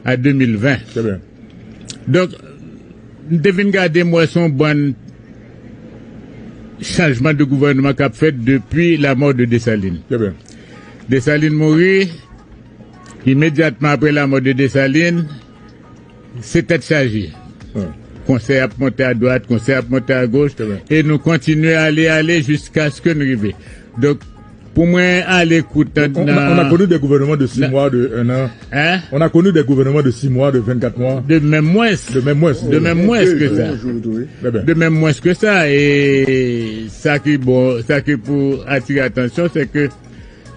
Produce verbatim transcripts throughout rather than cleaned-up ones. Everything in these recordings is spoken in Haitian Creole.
a de mil ven. Trè byen. Donk, m te vin gade, m wè se yon bann chanjman de gouvènman k ap fèt depi lamò de Desalin. Trè byen. Desalin mouri, imedyatman apre lamò de Desalin, se tèt chaje. Konsèy ap monte adwat, konsèy ap monte agoch, e nou kontinye ale, ale jiskaske n rive. Donk, pou mwen ale kout nan... On a, on a connu des gouvernements de six mois, de un an. Hein? On a connu des gouvernements de six mois, de vingt-quatre mois. De menm mwens. De menm mwens. De menm mwens ke sa. De menm mwens ke sa. E sa ki bon, sa ki pou atire atansyon, se ke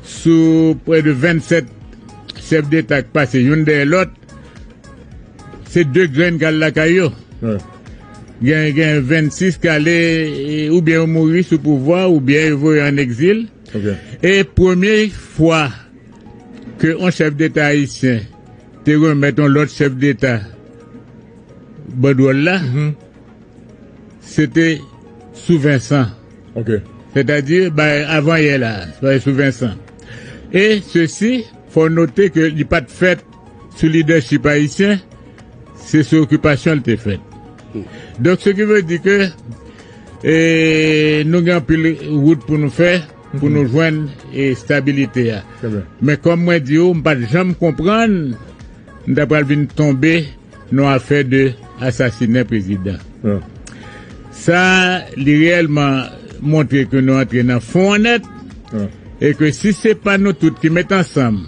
sou prè de vennsèt chèf deta k pase youn dèyè lòt, se de grenn k al lakay yo. Gen, gen vennsis k ale, e, oubyen yo mouri sou pouvwa, oubyen yo voye an egzil. E premye fwa ke yon chèf deta ayisyen te remèt yon lòt chèf deta bandwòl la, se te sou Vensan. Sètadi, bay avanyè la, bay sou Vensan. E sesi, fò note ke li pa t fèt sou lidèchip ayisyen, se sou okipasyon l te fèt. Donk, se ki vle di ke, e, nou gen anpil wout pou nou fè, pou nou jwenn, e, estabilite a. Men kòm mwen di w, m pa t janm konprann n ta pral vin tonbe nan afè de asasinen prezidan. Sa, li reyèlman montre ke nou antre nan fon an nèt, e ke si se pa nou tout ki met ansanm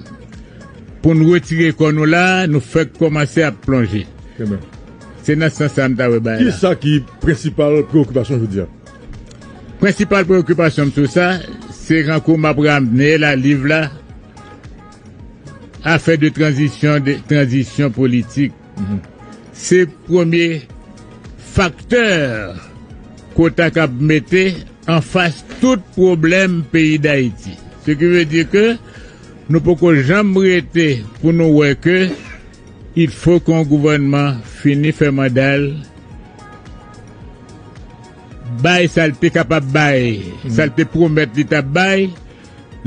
pou n retire kò nou la, nou fèk kòmanse ap plonje. Se nan sans sa m ta wè bagay la. Kisa ki prensipal preokipasyon jodi a? Prensipal preokipasyon m sou sa, se kankou m ap ramne la liv la, afè de tranzisyon, de tranzisyon politik. Se premye faktè ke w ta kab mete anfas tout pwoblèm peyi Dayiti. Se ki vle di ke nou poko janm rete pou nou wè ke il faut ke yon gouvènman fini fè manda l, bay sa l te kapab bay, sa l te pwomèt li t ap bay,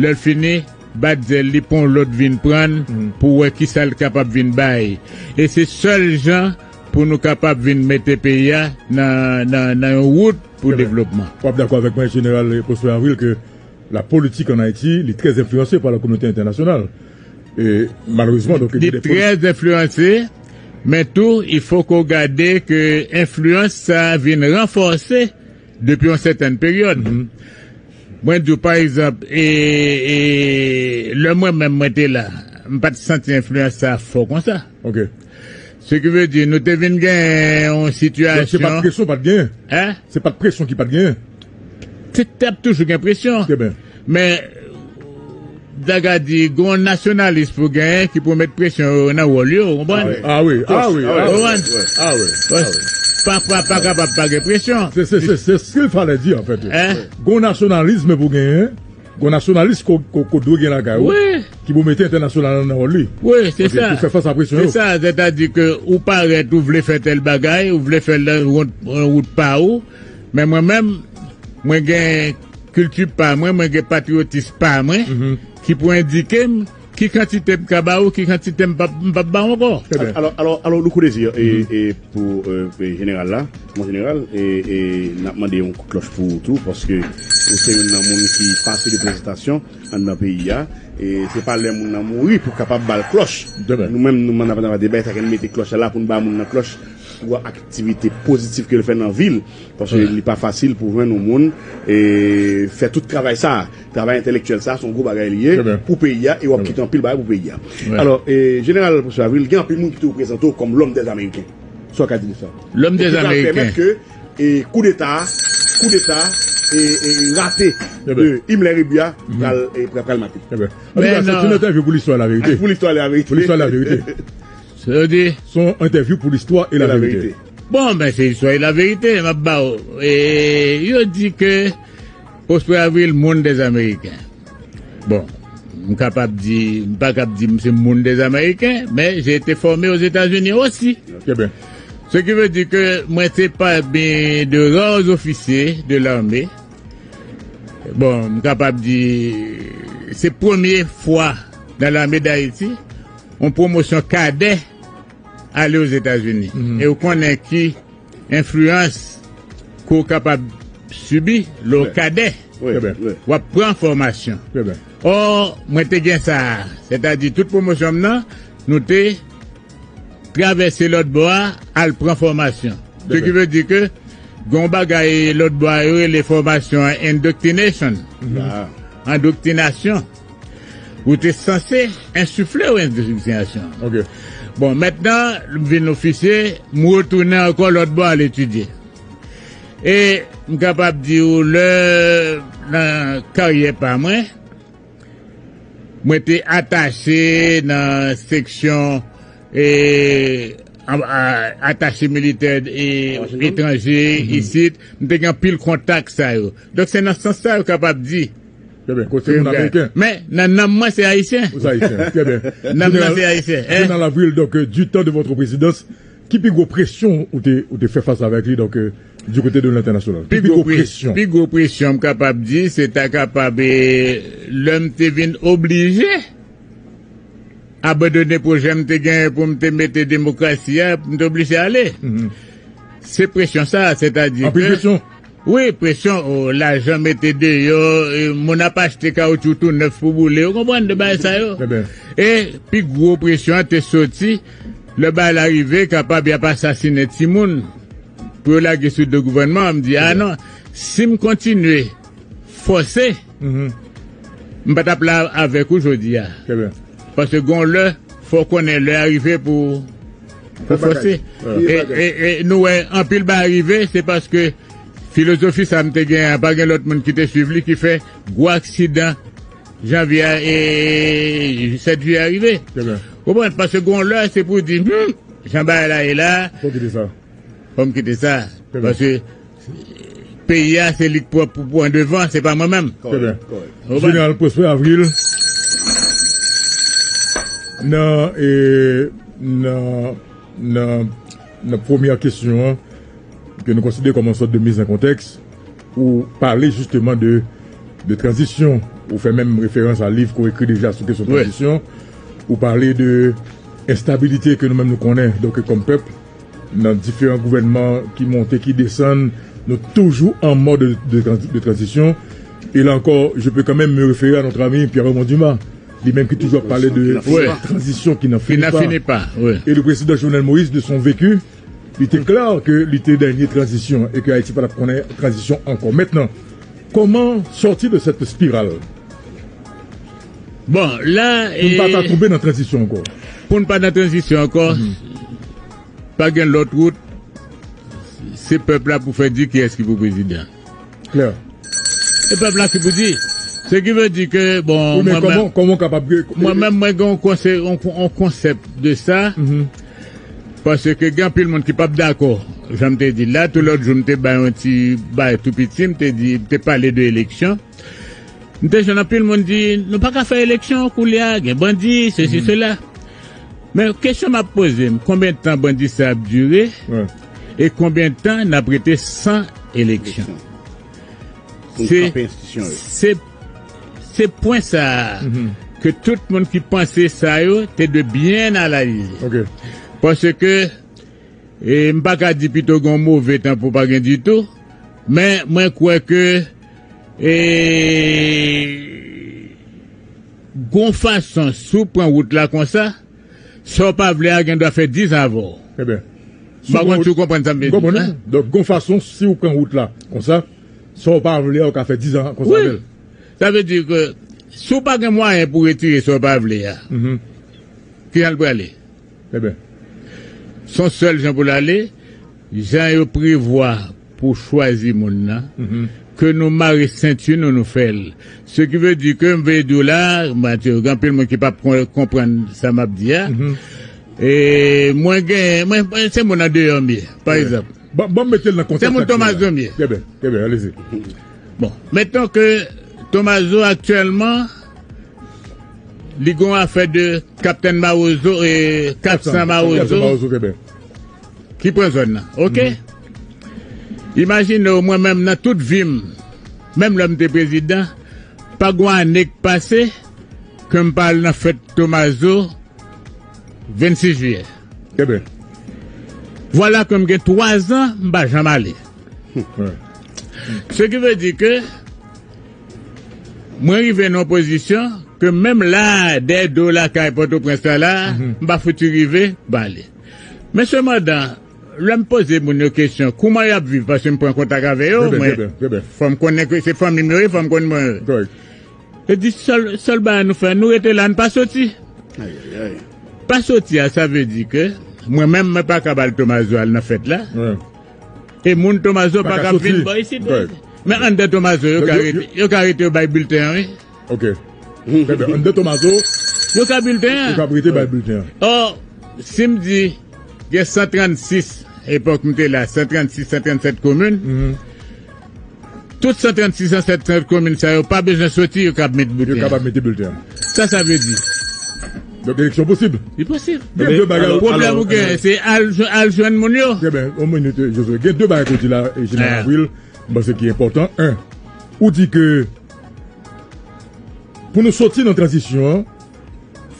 lè l fini, bat zèl li, pou yon lòt vin pran l, pou wè kisa l kapab vin bay. E se sèl jan pou nou kapab vin mete peyi a nan, nan, nan yon wout pou devlopman. W ap dakò avèk mwen, Jeneral Prosper Avril, ke la politique en Haïti, li trè enfliyanse pa la kominote entènasyonal. E malerezman, donk, li trè enfliyanse, men tou, il faut ke w gade ke enfliyans sa a vin ranfòse depi yon sètèn peryòd. Mwen di w, pa egzanp, e, e, lè mwen menm mwen te la, m pa t santi enfliyans sa a fò konsa. Se ki vle di, nou te vin gen yon sitiyasyon. Donk, se pa t presyon pa t genyen? Hein? Se pa t presyon ki pa t genyen? Te, te ap toujou gen presyon. Trè byen. Men, Daga di, gon nasyonalis pou genyen ki pou met presyon yo nan wòl yo, ou konprann? Ah wi, ah wi, ah wi. Ou konprann? Ah wi, ah wi. Pa, pa, pa kapab pa gen presyon. Se, se, se, se ce qu'il fallait dire, en fait. Hein? Gon nasyonalis pou genyen, gon nasyonalis ko, ko, ko dwe gen lakay ou, ki pou mete entènasyonal nan wòl li. Wi, se sa. Pou fè fas a presyon yo. Se sa, sètadi ke ou parèt, ou vle fè tèl bagay, ou vle fè l nan wout, wout pa ou, men mwen menm, mwen gen kilti pa mwen, mwen gen patriyotis pa mwen, ki pou endike m ki kantite m ka ba ou, ki kantite m p ap, m p ap ba ou ankò. Trè byen. Alò, alò, alò, Louko Désir, e, e pou, e, e jeneral la, mon jeneral, e, e n ap mande yon kout klòch pou ou tou, paske ou se youn nan moun ki pase de prezantasyon anndan peyi a, e se pa lè moun nan mouri pou kapab ba l klòch. Nou menm, nou, n ap, n ap debate, sa ke n mete klòch la, pou n ba moun nan klòch, pou aktivite pozitif ke l fè nan vi l, paske li pa fasil pou jwenn yon moun, e, fè tout travay sa a. Travay entèlektyèl sa a, se yon gwo bagay li ye pou peyi a, e w ap kite anpil bagay pou peyi a. Alò, e, Jeneral Prosper Avril, gen anpil moun ki toujou prezante w kòm l'homme des Américains. Sa w ka di de sa? L'homme des Américains. E ki pral pèmèt ke, e, koudeta, koudeta, e, e, rate de Himmler Rébu a pral, e, pral, pral mate. Trè byen. Antouka, se yon entèvyou pou listwa e laverite. Pou listwa e laverite. Pou listwa e laverite. Sa yo di? Se yon entèvyou pou listwa e laverite. Bon, ben, se listwa e laverite, m ap ba w. E, yo di ke Prosper Avril, moun dèzamerike. Bon, m kapab di, m pa kab di m se moun dèzamerike, men j'ai été formé aux États-Unis aussi. Trè byen. Ce qui veut dire que mwen se pami de rares officiers de l'armée. Bon, m kapab di, se premye fwa nan lame d Ayiti, yon pwomosyon kadè ale Ozetazini. E w konnen ki enfliyans ke w kapab sibi lè w kadè. Trè byen. W ap pran fòmasyon. Trè byen. Ò, mwen te gen sa a. Sètadi, tout pwomosyon m nan, nou te travèse lòt bò a, al pran fòmasyon. Se ki vle di ke gen yon bagay lòt bò a yo rele fòmasyon an indoctrination. Endoktinasyon. Ou te sanse ensifle w endoktinasyon. Bon, mentnan, m vin ofisye, m retounen ankò lòt bò al etidye. E m kapab di w lè nan karyè pa mwen, mwen te atache nan seksyon e, a- a- atache militè e, etranje isit. M te gen anpil kontak sa yo. Donk, se nan sans sa yo kapab di. Trè byen. Kote moun ameriken. Men, nan nanm mwen, se ayisyen. Ou se ayisyen. Trè byen. Nanm nan se ayisyen. Jeneral Avril, donc, euh, du temps de votre présidence, ki pi gwo presyon ou te, ou te fè fas avèk li, donc, euh, du côté de l'international? Ki pi gwo presyon? Pi gwo presyon, m kapab di, se ta kapab, e, lè m te vin oblije abandone pwojè m te genyen pou m te mete demokrasi a, pou m te oblije ale. Se presyon sa, sètadi ke... Anpil presyon? Wi, presyon, o, lajan mete deyò, e, moun ap achte kawotchou tou nèf pou boule, ou konprann de bagay sa yo? E pi gwo presyon an te soti lè bagay la rive, kapab y ap asasinen timoun pou yo lage sou do gouvènman an. M di, a non, si m kontinye fòse, m pa t ap la avèk ou jodi a. Paske gon lè, fò w konnen lè a rive pou, pou fòse. E, e, e nou wè anpil bagay rive, se paske filozofi sa m te gen an, pa gen lòt moun ki te swiv li, ki fè gwo aksidan janvye a e sèt jiyè a rive. Ou konprann? Paske gon lè, se pou di, hmm, jan bagay la ye la, fò m kite sa. Paske peyi a, se li k pran pou pran devan, se pa mwen menm. Trè byen. Jeneral Prosper Avril, nan, e, nan, nan, nan premyè kesyon an, ke nou konsidere kòm yon sòt de mise en contexte, ou pale jisteman de, de tranzisyon, ou fè menm referans a liv ke w ekri deja sou kesyon tranzisyon, ou pale de enstabilite ke nou menm nou konnen, donk, kòm pèp, nan diferan gouvènman ki monte, ki desann, nou toujou an mòd de, de tranzi-, de tranzisyon. Et là encore, je peux quand même me référer à notre ami Pierre Raymond Dumas, li menm ki toujou ap pale de tranzisyon ki nan fini pa. E le président Jovenel Moïse, de son vécu, li te klè ke li te dènye tranzisyon e ke Ayiti pa t ap konnen tranzisyon ankò. Mentnan, kòman sòti de cette spirale? Bon, la, pou n pa ta tonbe nan tranzisyon ankò. Pou n pa nan tranzisyon ankò, pa gen lòt wout. Se pèp la pou fè di kiyès ki pou prezidan. Klè. Se pèp la ki pou di. Se ki vle di ke, bon, mwen menm, mwen menm, mwen gen yon konsè-, yon, yon konsèp de sa. Paske gen anpil moun ki p ap dakò. Jan m te di la, tou lòt jou, m te bay yon ti bay tou piti, m te di, m te pale de eleksyon. M te jwenn anpil moun di, nou pa ka fè eleksyon koulye a, gen bandi, sesi, sela. Men kesyon m ap poze m, konbyen tan bandi sa ap dire e konbyen tan n ap rete san eleksyon? Se, se, se pwen sa a ke tout moun ki panse sa yo te dwe byen analize. Paske, e, m pa ka di pito gen yon move tan pou pa gen ditou, men mwen kwè ke, e, gon fason, si w pran wout la konsa, sa w pa vle a gen dwa fè diz an avè w. M pa konn si w konprann sa m vle di. Donk, gon fason, si w pran wout la konsa, sa w pa vle a, w ka fè diz an konsa avè l. Sa vle di ke si w pa gen mwayen pou retire sa w pa vle a, kijan l prale? Se yon sèl jan pou l ale, jan yo prevwa pou chwazi moun nan, ke nou mare senti nou, nou fè l. Se ki vle di ke m vle di w la, Matye, gen anpil moun ki p ap kon-, konprann sa m ap di a. E mwen gen, mwen, mwen se moun andeyò m ye, pa egzanp. Bon, bon, mete l nan kontèks. Se moun Tomazo m ye. Trè byen, trè byen, alezi. Bon, mettons que Tomazo aktyèlman, li gon afè de Kaptenn Mawozo e Kapsan Mawozo ki pran zòn nan, oke? Imajine w, mwen menm, nan tout vi m, menm lè m te prezidan, pa gon ane k pase ke m pa al nan fèt Tomazo vennsis jiyè. Trè byen. Vwala ke m gen twa zan, m pa janm ale. Se ki vle di ke mwen rive nan yon pozisyon ke menm la, dèyè do lakay Pòtoprens la, la, m pa fouti rive, m pa ale. Men sepandan, lè m poze moun yo kesyon, kouman y ap viv, paske m pran kontak avè yo, mwen, fò m konnen ke se fanmi m yo ye, fò m konn mwen. Yo di, sèl, sèl bagay nou fè, nou rete la, nou pa soti. Pa soti a, sa vle di ke mwen menm, mwen pa ka ba l Tomazo al nan fèt la. E moun Tomazo pa ka vin bò isit. Men anndan Tomazo, yo ka rete, yo ka rete, yo bay bilten an, wi. Ok. Trè byen. Anndan Tomazo, yo ka bilten an. Yo ka rete bay bilten an. Ò, si m di, gen san trannsis, epòk m te la, san trannsis, san trannsèt komin. Tout san trannsis, san trannsèt komin sa yo pa bezwen soti, yo kab met bilten. Yo kapab mete bilten. Sa sa vle di? Donk, eleksyon posib. Li posib. Gen de bagay. Pwoblèm ou gen, se al, al jwenn moun yo. Trè byen, yon minit, Josué. Gen de bagay ke w di la, Jeneral Avril, m panse ki enpòtan. En, ou di ke pou nou soti nan tranzisyon an,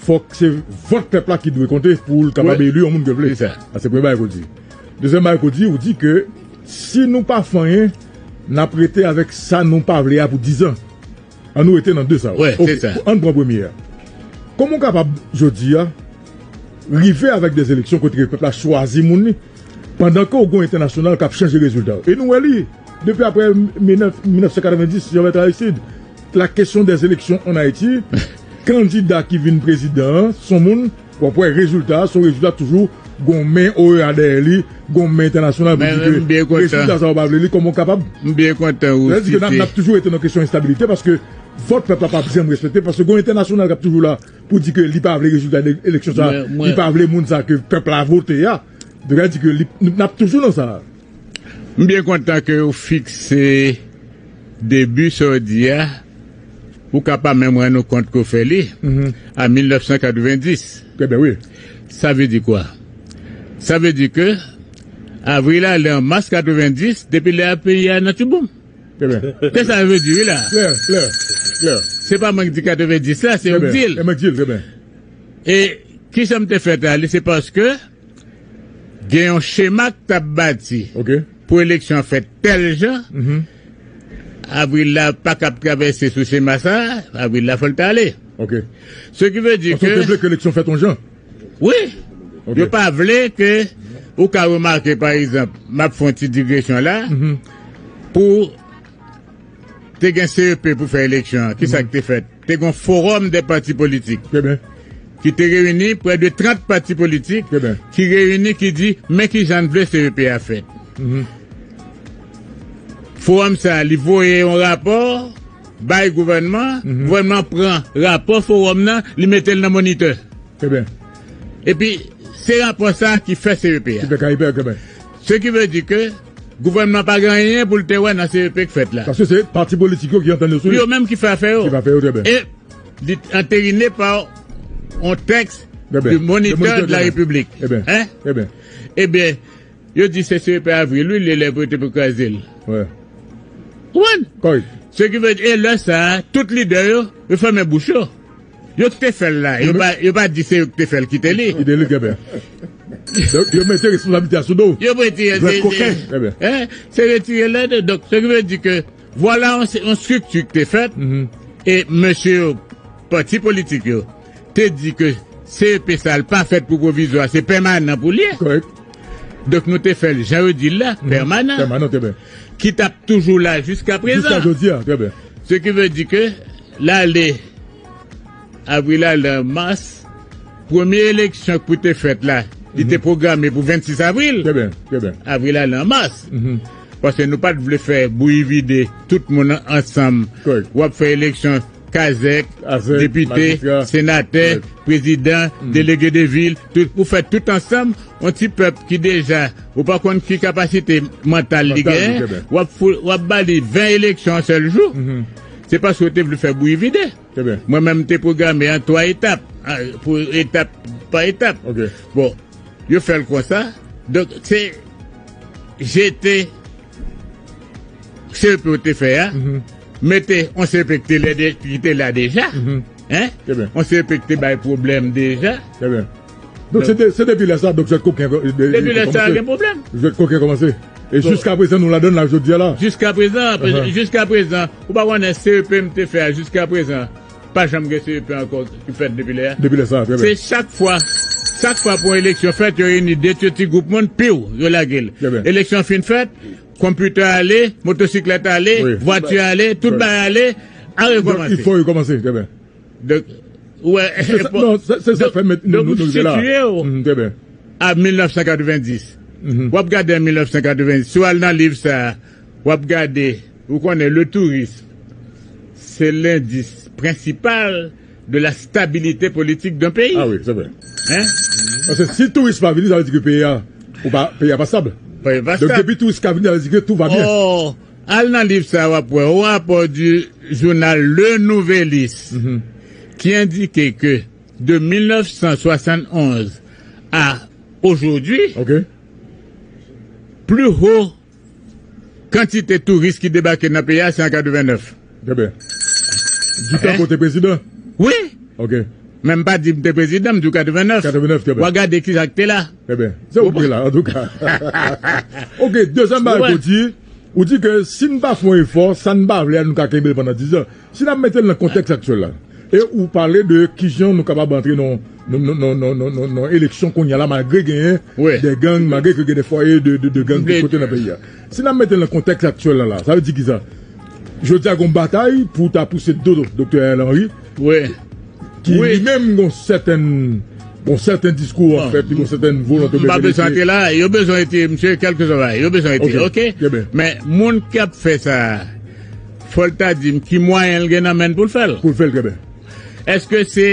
fòk se vòt pèp la ki dwe konte pou l kapab eli yon moun ke l vle. Sa se premye bagay ke w di. Dezyèm bagay ke w di, ou di ke si nou pa fè anyen, n ap rete avèk sa nou pa vle a pou dizan. Ann nou rete nan de sa yo. Ann pran premye a. Kòman w kapab, jodi a, rive avèk de eleksyon kote ke pèp la chwazi moun li, pandan ke w gen yon entènasyonal k ap chanje rezilta yo? E nou wè li, depi apre mil nèf san katrevendis, Jean Bertrand Aristide, la question des élections en Haïti, kandida ki vin prezidan an, se yon moun, w ap wè rezilta a, se yon rezilta toujou, gen yon men O E A dèyè li, gen yon men entènasyonal pou di ke rezilta sa yo pa vle li, kòman w kapab? M byen kontan ou site. Sa vle di ke n ap, n ap toujou rete nan kesyon enstabilite, paske vòt pèp la p ap janm respekte, paske gen yon entènasyonal k ap toujou la pou di ke li pa vle rezilta de eleksyon sa, li pa vle moun sa ke pèp la vote a. Donk, sa vle di ke li, n ap toujou nan sa. M byen kontan ke ou fikse debi sa w di a, ou ka pa menm rann ou kont ke w fè li, a mil nèf san katrevendis. Trè byen, wi. Sa vle di kwa? Sa vle di ke Avril ale an mas katrevendis, depi lè a peyi a nan tchouboum. Trè byen. Se sa vle di, wi la. Klè, klè, klè. Se pa mwen ki di katrevendis la, se yo ki di l. Trè byen. E mwen ki di l, trè byen. E kisa m te fè ta li, se paske gen yon chema k t ap bati pou eleksyon an fèt tèl jan, Avril la pa kab travèse sou chema sa, Avril la fò l ta ale. Se ki vle di ke... Paske w te vle ke eleksyon fèt yon jan. Wi. Yo pa vle ke, ou ka remake, pa egzanp, m ap fè yon ti digresyon la, pou te gen C E P pou fè eleksyon an. Kisa ki te fèt? Te gen yon forum de pati politik ki te reyini prè de trant pati politik ki reyini, ki di, men kijan n vle C E P a fèt. Forum sa, li voye yon rapò bay gouvènman, gouvènman pran rapò forum nan, li mete l nan monitè. Epi, se rapò sa ki fè C E P a. Se ki vle di ke gouvènman pa gen anyen pou l te wè nan C E P k fèt la. Paske se pati politik yo ki antann yo sou li. Yo menm ki fè afè yo. Ki fè afè yo, trè byen. E li anterine pa yon tèks de monitè de la Repiblik. Ebyen, ebyen, yo di se C E P Avril, wi, li lè pou yo te pou kraze l. Ou konprann? Se ki vle di, e lè sa a, tout lidè yo, yo fèmen bouch yo. Yo ki te fè l la, yo pa, yo pa di se yo ki te fè l kite li. Kite li, trè byen. Donk, yo mete responsablite a sou do. Yo mete, se, se retire lè de. Donk, se ki vle di ke, vwala yon, yon estrikti ki te fèt, e mesye yo, pati politik yo, te di ke C E P sa l pa fèt pou pwovizwa, se pèmanan pou l ye. Donk, nou te fè l, jan yo di l la, pèmanan. Pèmanan, trè byen. Ki t ap toujou la jiska prezan. Jiska jodi a, trè byen. Se ki vle di ke l ale, Avril ale an mas, premye eleksyon ki pou te fèt la, li te pwograme pou vennsis avril. Trè byen, trè byen. Avril ale an mas. Paske nou pa t vle fè bouyi vide tout moun ansanm. W ap fè eleksyon kazèk, depite, senatè, prezidan, delege de vil, tout, ou fè tout ansanm, yon ti pèp ki deja, ou pa konn ki kapasite mantal li genyen, w ap fou, w ap ba li ven eleksyon yon sèl jou. Se paske w te vle fè bouyi vide. Mwen menm, m te pwograme an twa etap, pou etap pa etap. Bon, yo fè l konsa. Donk, se jete C E P yo te fè a, mete yon C E P ki te lè de, ki te la deja, yon C E P ki te bay pwoblèm deja. Donk, se de- se depi lè sa, donk, jwèt koken, e, e, Depi lè sa, kòmanse. Gen pwoblèm. Jwèt koken kòmanse. E jiska prezan, nou ladann la, jodi a la. Jiska prezan, jiska prezan, ou pa konnen C E P m te fè a, jiska prezan, pa janm gen C E P ankò ki fèt depi lè a. Depi lè sa, trè byen. Se chak fwa, chak fwa pou yon eleksyon fèt, yo reyini de ti gwoup moun, piw, yo lage l. Trè byen. Eleksyon fin fèt, konpitè ale, motosiklèt ale, vwati ale, tout bagay ale, a rekòmanse. Donk, il faut recommencer, trè byen. Donk, ou wè, se sa, non, se, se sa k fè nou, nou rive la. Donk, donk, sitye w a mil nèf san katrevenndis. W ap gade an mil nèf san katrevenndis. Si w al nan liv sa a, w ap gade, ou konnen, le tourisme, c'est l'indice principal de la stabilité politique d'un pays. Ah wi, se vre. Hein? Paske si touris pa vini, sa vle di ke peyi a, ou pa, peyi a pa stab. Peyi a pa stab. Donk, depi touris ka vini, sa vle di ke tout va byen. Al nan liv sa a, w ap wè, au rapport du journal Le Nouvelliste, qui indiquait que de mil nèf san swasannonz à aujourd'hui, plus haut quantité touristes qui débarquaient dans le pays, c'est en quatre-vingt-neuf. Trè byen. Di tan ke w te prezidan? Wi. Ok. Men m pa di m te prezidan, m di w katrevennnèf. Katrevennnèf, trè byen. W a gade kisa k te la. Trè byen. Se ou ki te la, antouka. Ok, dezyèm bagay ke w di, ou di ke si n pa fè yon efò, sa n pa vle a, nou ka kenbe l pandan diz an. Si n ap mete l nan kontèks aktyèl la, e ou pale de kijan nou kapab antre nan, nan, nan eleksyon kounye a la, malgre genyen de gang, malgre ke gen de fwaye de, de, de gang tout kote nan peyi a. Si n ap mete l nan kontèks aktyèl la, la, sa vle di kisa? Jodi a, gen yon batay pou ta pouse do Doktè Ariel Henry, ki li menm gen yon sètèn, gen yon sèten diskou, an fèt, li gen yon sèten volonte. M pa bezwen antre la, yo bezwen retire misye, kèlkeswa bagay, yo bezwen retire, ok? Men moun k ap fè sa a, fò l ta di m ki mwayen l gen nan men l pou l fè l. Pou l fè l, trè byen. Èske se,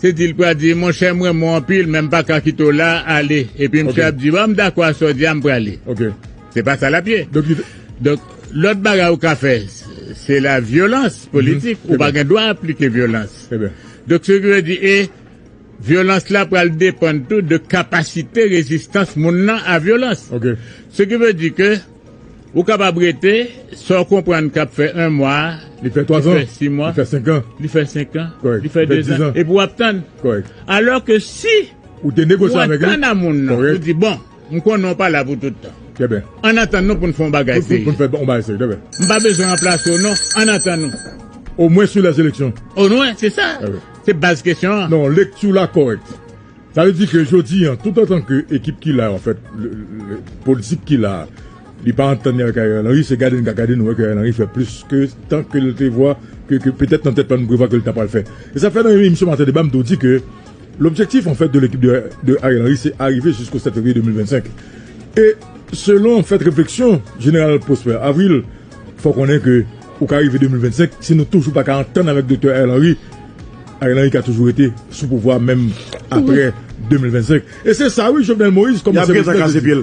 se di l pral di, monchè, m renmen w anpil, men m pa ka kite w la, ale. Epi misye ap di, bon, m dakò a sa w di a, m prale. Se pa sa l ap ye. Donk, lòt bagay ou ka fè, se la vyolans politik, ou pa gen dwa aplike vyolans. Donk, se ki vle di, e vyolans la pral depann tou de kapasite rezistans moun nan a vyolans. Se ki vle di ke ou kapab rete, sa w konprann k ap fè en mwa, li fè twa zan, li fè sis mwa, li fè senk an, li fè senk an, li fè dezan, epi w ap tann. Alò ke si ou te negosye avèk li, ou atann a moun nan, ou di, bon, m konnen w pa la pou tout tan. Ann atann nou pou n fè yon bagay serye. Pou n fè yon bagay serye, trè byen. M pa bezwen ranplase w non, ann atann nou. Omwen sou lèzeleksyon. Omwen, se sa. Se baz kesyon an. Non, lekti w la kòrèk. Sa vle di ke jodi a, tout antan ke ekip ki la, anfèt, le, le, politik ki la, li pa antann li avèk Ariel Henry, se gade n ka gade, nou wè ke Ariel Henry fè plis ke tan ke l te vwa, ke, ke petèt nan tèt pa nou prevwa ke l ta pral fè. E sa fè nan yon emisyon Maten Deba, m te di ke l'objectif, en fait, de l'équipe de, de Ariel Henry, c'est arriver jusqu'au sept février deux mille vingt-cinq. E selon, en fait, refleksyon Jeneral Prosper Avril, fò konnen ke ou ka rive de mil vennsenk, si nou toujou pa ka antann avèk Doktè Ariel Henry, Ariel Henry ka toujou rete sou pouvwa menm apre de mil vennsenk. E se sa, wi, Jovenel Moïse kòmanse reflèks de di.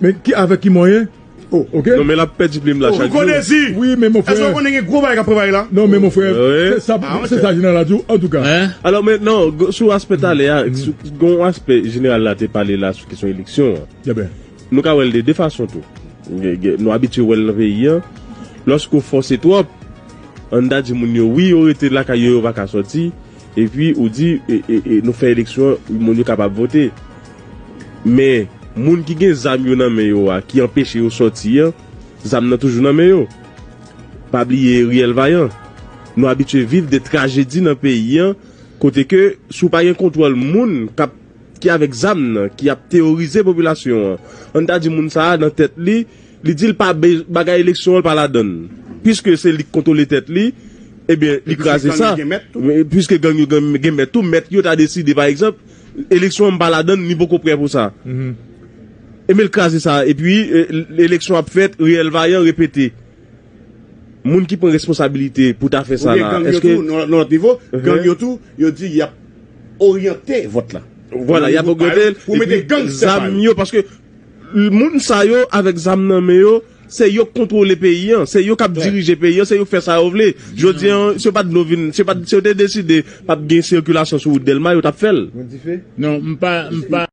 Men ki, avèk ki mwayen? Oh, ok. Non, men l ap pèdi plim la chak jou. Wi, men mon frè. Èske w konnen gen gwo bagay k ap prepare la? Non, men mon frè, se sa, se sa jeneral la di w, antouka. Alò, men non, sou aspè talè a, sou, gen yon aspè jeneral la te pale la sou kesyon eleksyon an. Nou ka wè l de de fason tou. Gen, gen, nou abitye wè l nan peyi a. Lòske w fòse twòp, ann ta di moun yo, wi, yo rete lakay yo, yo pa ka sòti. Epi, ou di, e, e, e, nou fè eleksyon, moun yo kapab vote. Men, moun ki gen zam yo nan men yo a, ki anpeche yo sòti a, zam nan toujou nan men yo. Pa bliye Riyèl Vayan. Nou abitye viv de trajedi nan peyi a, kote ke, si w pa gen kontwòl moun k ap ki avèk zam nan, ki ap teworize popilasyon an. Ann ta di moun sa a, nan tèt li, li di l pa be-, bagay eleksyon an, l pa ladann. Piske se li k kontwole tèt li, ebyen, li kraze sa. Men piske gang yo gen, gen mèt tou, mèt yo ta deside, pa egzanp, eleksyon an m pa ladann, li poko prè pou sa. Ebyen, l kraze sa. Epi, e, eleksyon ap fèt, Riyèl Vayan repete. Moun ki pran responsabilite pou ta fè sa la, èske... Ou gen gang yo tou, nan, nan lòt nivo, gang yo tou, yo di y ap oryante vòt la. Vwala, y ap oryante l, pou mete gang sèpal. Zam yo, paske moun sa yo, avèk zam nan men yo, se yo k kontwole peyi a, se yo k ap dirije peyi a, se yo k fè sa yo vle. Jodi a, si yo pa t vle vin, si yo pa t, si yo te deside p ap gen sikilasyon sou wout Dèlma, yo t ap fè l. Non, m pa, m pa.